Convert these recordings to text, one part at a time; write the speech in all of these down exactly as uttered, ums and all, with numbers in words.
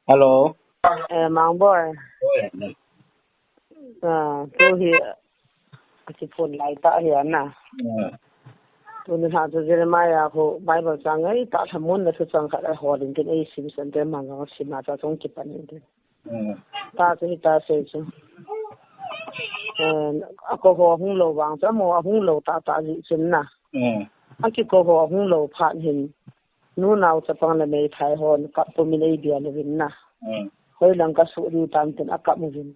Hello. Eh, Mangboi. Oi. Ah, tu hi, akiphone lai ta hi ana. Ah. Tuni ha chu Jeremiah khu Bible chang ngai ta thamun na thu chang khat a holin tin ei sim san te man jong sim a cha chung kipan in tin. Mm. Ta chu hita sei chu. Eh, akou ho hung lou vang chu, amaho ahung lou tahtah jeh chun na. Mm. Akikou ho ahung lou phat hin, nunao chapang le meithai hon kap pumin ei bia uvin na. Mm. Hoilang kasuh diu tam tin akap uvin.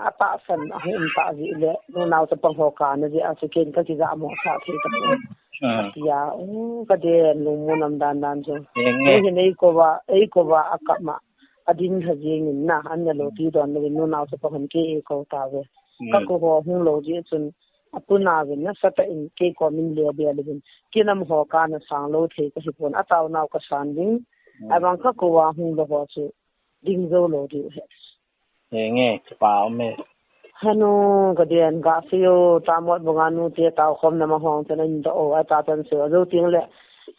Atahsan ahung um tah jeh le, nunao chapang ho kana jeh a chu ken kakija mo sa thei tapon. Mm. Atia, u, kaden lungmon um dan dan chu. Eng e. Kei hin eikou va, eikou va akap ma. Adin lha jeng in na, an nalou ti don louvin nunao chapang hon kei eikou tauve. Mm. Kakou ho hung lou jeh chun, apu nauvin nasatah in kei komin le bia uvin. Kei amaho kana sang lou thei kahi pon, ataonau kasan ding. Mm. Ahivang kakou a hung lou ho chu, ding jou lou diu ahi. Eng e, kipa um e. Hanu, kaden, kasei o, Tamot bunga nute taokhomna ma hung chen in do o, ata chan sei, ajou teng le,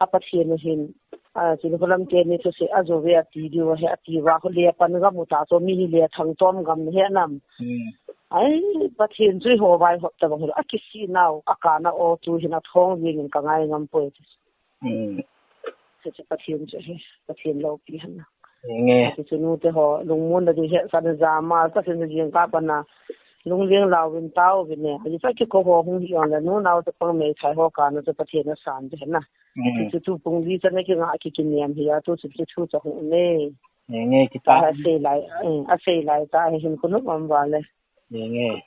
a Pathen u hin, a, Chinkholam teni thusei, ajou ve ati diu ahi, ati va, khu le pan gam u ta chu, mi hi le thangtom gam hi nam. Hmm. Ai, Pathen chu eiho vai hop tabang hi, akisih nau, akana o, tu hin athong jeng in kangai ngam poi. Hmm. Hiche Pathen chu hi, Pathen loupi ahi na. Eng e. Hiche chu nute ho, lungmon na ding hi, sa na jama, sa na jing ka pa na, lungling lauvin tauvin e. Hiche chu kikou ho hung hi jong le, nunao chapang meithai ho kana chu Pathen asan ding ahi na. Hmm. Hiche chu tu pung li chan a kinga kikinem hi a, tu chu chu chu cha hung ne. Eng e, kipa. Asei lai, eh, asei lai ta hi hin kunu mam va le. Eng e.